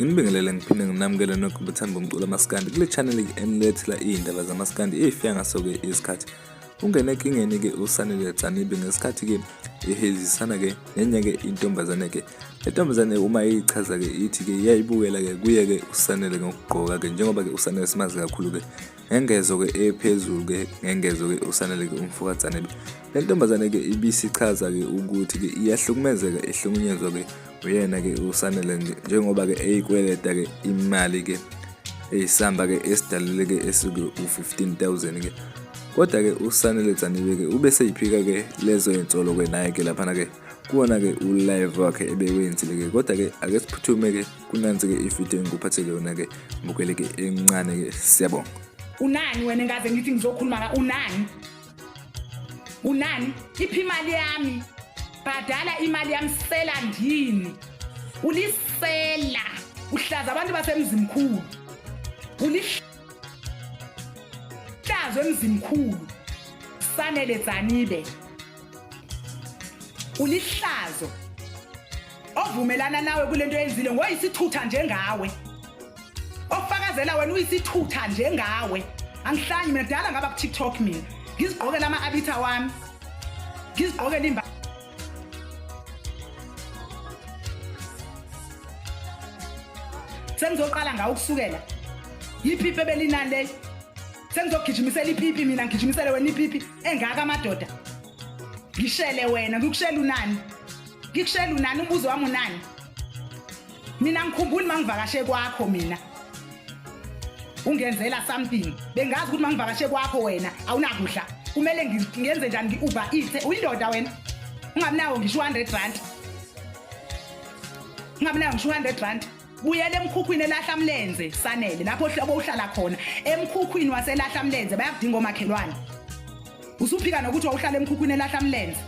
Nginibingelele ngiphinde nginamukele nonke bathandi bomculo amaskandi kule channel enilethela iy'ndaba zamaskandi ey'fika ngaso-ke isikhathi. Ungene enkingeni-ke uSanele Dzanibe ngesikhathi-ke ehezisana-ke nenye-ke intombazane-ke. Le ntombazane uma iyichaza-ke ithi-ke iyayibukela-ke kuye-ke uSanele ngokugqoka-ke njengoba-ke uSanele simazi kakhulu-ke ngengezo-ke ephezulu-ke ngengezo-ke uSanele-ke umfoka Dzanibe. Le ntombazane-ke ibisichaza-ke ukuthi-ke iyahlukumezeka ihlukunyezwa-ke uyena-ke uSanele njengoba-ke eyikweleta-ke imali-ke eyisamba-ke esidalile-ke esuke u-15,000-ke kodwa-ke uSanele Dzanibe-ke ube seyiphika-ke lezo yinsolo-ke naye-ke laphana-ke kuwona-ke ulive wakhe ebewenzile-ke kodwa-ke ake siphuthume-ke kunansi-ke ividiyo engikuphathele yona-ke mbukele-ke encane-ke siyabonga. Unani wena engaze ngithi ngizokhuluma ka unani? Unani? Iphi imali yami? Bhadala imali yami sela ndini. Ulisela. Uhlaza abantu basemzimkhulu. Ulihlazo emzimkhulu. Sanele Dzanibe. Ulihlazo. Ovumelana nawe kulento yenzile ngoyisithutha njengawe. Ofakazela wena uyisithutha njengawe. Angihlanyi mina kudala ngaba ku TikTok mina. Ngizigqokela ama abitha wami. Ngizigqokela imba Sengizoqala ngawo ukusukela. Yipipi ebelinani leli? Sengizogijimisela ipipi mina ngigijimisele wena ipipi engaka amadoda. Ngishele wena ngikushela unani? Ngikushela unani umbuzo wami unani? Mina ngikhumbuli mangivakashe kwakho mina. Ungenzela something. Bengazi ukuthi mangivakashe kwakho wena awunakudla. Kumele ngenze njani ngi-Uber Eats. Uyindoda wena. Ungabi nawo ngisho 100 rand. Ungabi nawo ngisho 100 rand. Buyela emkhukhwini elahla mlenze sanele lapho hlobo uhlala khona emkhukhwini waselahla mlenze bayakudinga omakhelwane. Usuphika nokuthi wawuhlala emkhukhwini elahla mlenze.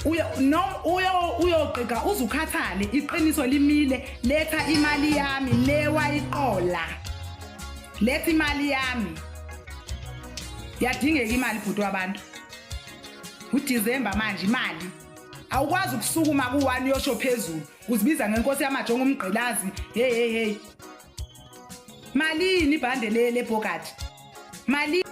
Uyo no uyo uyogqika uzukhathale iqiniso limile letha imali yami le wayiqola. Letha imali yami. Yadingeka imali bhuti wabantu. UDecember manje imali. Awukwazi ukusukuma ku1 uyosho phezulu uzibiza ngenkosi yamajongo umgqilazi hey hey hey. Malini ibhande le lebhokati? Malini?